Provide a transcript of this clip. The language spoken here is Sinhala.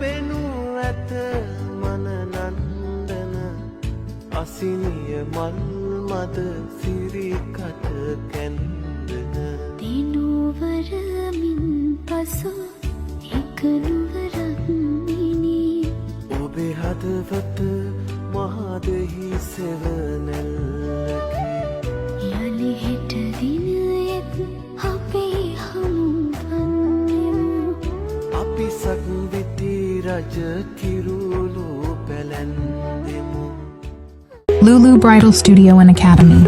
පෙනු ඇත මන නන්දන අසිනිය මල් මද සිරිකට කැන්දන. දෙනුවර මින් පසු එක නුවරක් මිනි. ඔබේ හදවත මහදෙහි සෙවනැල්ලකි. යළි හෙට දිනයෙත් අපි හමුවන්නෙමු. අපි සක්විති රජ කිරුළු පැලැන්දෙමු. Lulu Bridal Studio and Academy.